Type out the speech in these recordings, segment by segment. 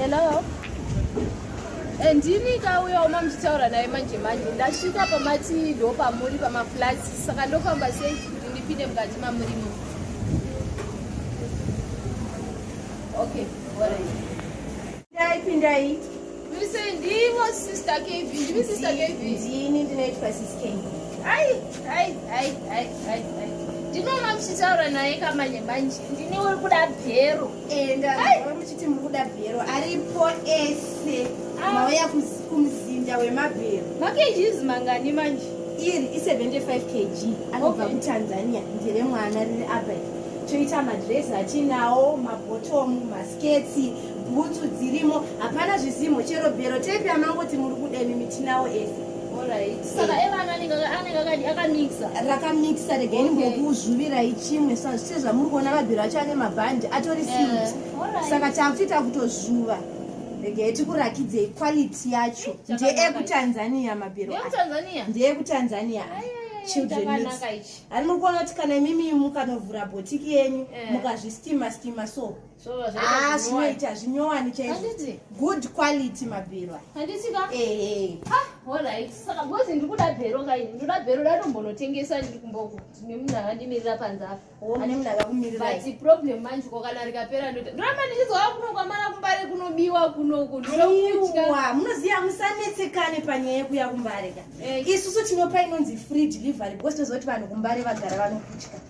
Hello. Eh, ndini kauya uma muchitaura naye manje manje ndasvika pamati ndo pamuri pamaflats saka ndofamba sei kuti ndipinde mukati mamurimo. Okay, alright. Pindai, pindai. Mise ndivo sister KV, ndimi sister KV. Ndini ndinoitwa sis KV. Ai, ai, ai, ai, ai, ai. Ndinoona muchitaura naye kamanje manje. Ndini uri kuda bhero. Enda muchiti muri kuda bhero aripo ese. Ah. Mauya kumuzinda wemabhero. MaKGs mangani manje? Iri i75 kg anobva okay. kuTanzania ndere mwana riri apa. Toita madress atinawo, mabhotomu, masketsi, bhutsu dzirimo hapana zvisimo chero bhero tepi yamangoti muri kuda imimi tinawo ese. Saka evana anenge akamixa rakamixa regai ndimbokuzvuvirai chimwe sezvamuri kuona mabhero acho ane mabhandi atori eh, siled saka takutoita kutozvuva regai tikurakidzei quality yacho ndeekutanzania mabhero ndeekutanzania children mix hani muri kuona kuti kana imimi mukanovhura bhotiki yenyu eh. mukazvistima stima so Ah, zvinoita zvinyowani chaizvo good quality mabhero handitika ehe ah alright saka because ndiri kuda bhero kaini ndoda bhero datombonotengesa ndiri kumboku ndine munhu akandimirira panze apa oh, ane munhu akakumirira but problem manje ko kana rikapera ndoita ndoramba ndichinzwa kuno kwamara kumbare kunobiwa kunoku ndinokuwa munoziva musanetsekane panyaya yekuya kumbare ka eh. isusu tinopa inonzi free delivery because toziva kuti vanhu kumbare vagara vanokutya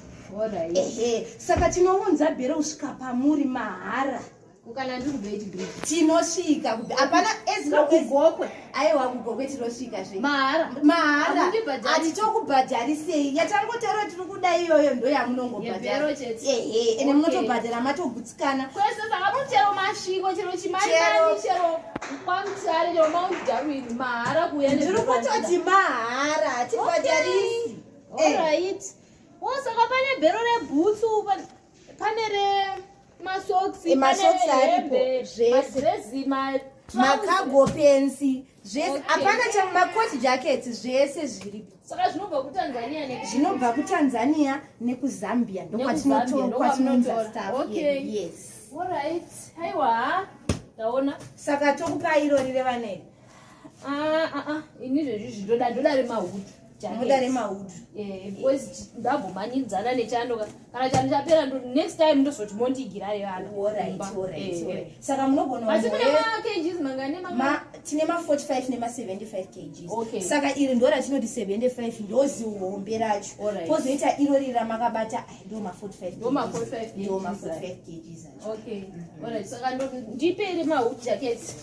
Ehe, saka tinounza bhero kusvika pamuri mahara. Kana ndiri kuBeitbridge. Tinosvika hapana kugokwe. Aiwa kugokwe tinosvika zve. Mahara. Mahara. Hatitokubhadharisei. Yatangotaura tiri kuda iyoyo ndo yamunongobhadhara. Ehe, ende munotobhadhara matogutsikana. Kwese saka muchero masviko chero chimaimani chero kwaMutare chero Mount Darwin mahara kuuya. Ndiri kutoti mahara hatibhadharisi. All right. Oh, saka pane bhero rebhutsu pane remasocks masocks aripo zvese makagopensi zvese hapana okay. Chamakoti jackets zvese zviripo saka zvinobva kutanzania ne zvinobva kutanzania nekuzambia ndokwatinotokwatinounza staff okay. yes alright haiwa ndaona saka tokupa irori revana iri ah, ah, ah. ini zvezvizvi ndoda ndoda remahutu Muda remahutu eh, because ndambomhanyidzana nechando kana chando chapera next time ndozoti mondigira revana eh. saka munogona asi mune makgs mangani tine ma45 nema75 kgs okay. Saka iri ndo ratinoti 75 ndozihombe racho pozoita irori ramakabata ndo ma45 ndo ma45 kgs acho okay. Alright, saka ndipe remahutu jackets.